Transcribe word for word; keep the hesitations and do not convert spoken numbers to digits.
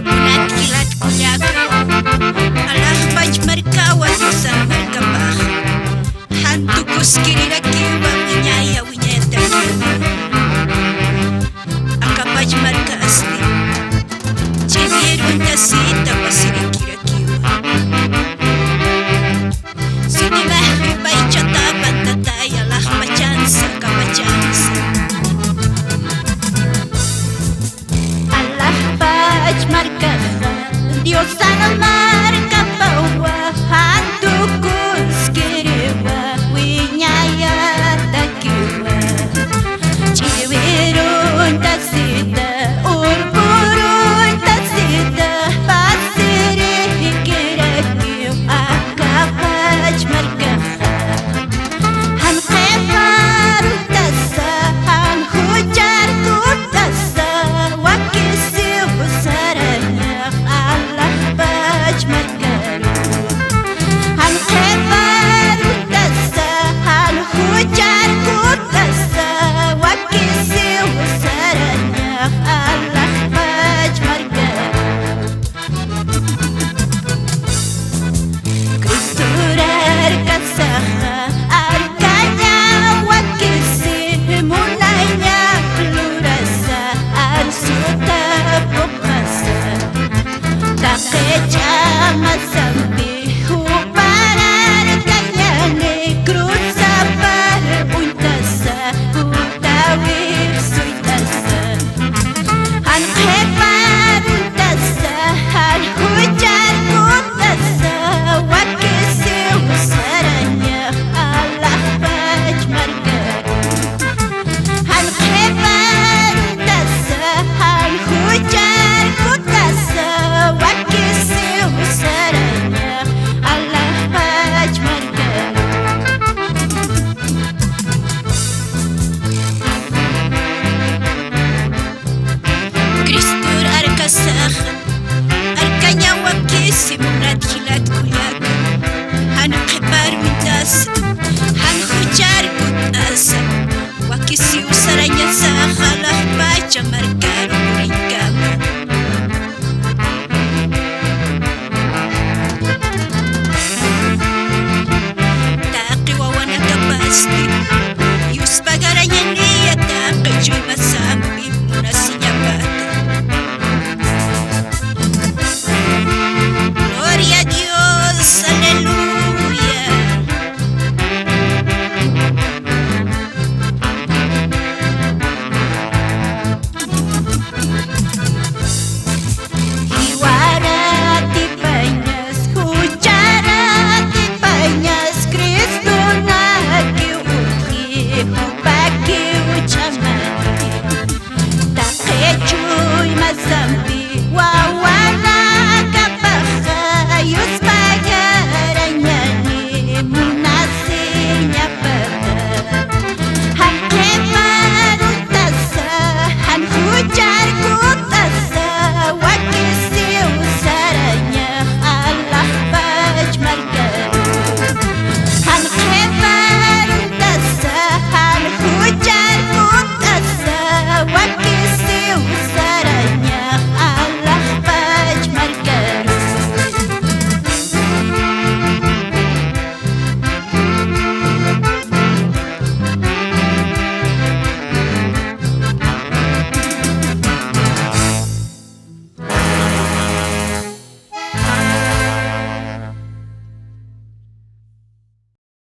Munat jilat kullaka, alaxpach markawa Diosan markapax. Jan tukuskirirakiwa wiñaya wiñayatakiwa. Akapach markasti ch'iwir uñtasita wasirikirakiwa. Sutimax jipaychata pantatay alaxpachansa, akapachansa. Alaxpach markaxa Diosan markapawa, jan tukuskiriwa wiñayatakiwa. Ch'iwir uñtasita, urpur uñtasita pasirikirakiw akapach markaxa. Jan qhipartasa, jan jucharkutasa, wakisiw sarañax alaxpach markaru. Jan qhipartasa, jan jucharkutasa, wakisiw sarañax alaxpach markaru. Cristor arkasaxa, arkaña wakisi munaña lurasa, arsuta phuqhasa. Taqi ch'amasampi jupararkañani, cruzapar uñtasa, jutawir suytasa. Jan qhipartasa, jan jucharkutasa, wakisiw sarañax alaxpach markaru. Jan qhipartasa, jan jucharkutasa, wakisiw sarañax alaxpach markaru. Cristor arkasaxa, arkaña wakisi munat jilat kullaka. Jan qhipar uñtasa, jan jucharkutasa, wakisiw sarañasaxa alaxpacha marka.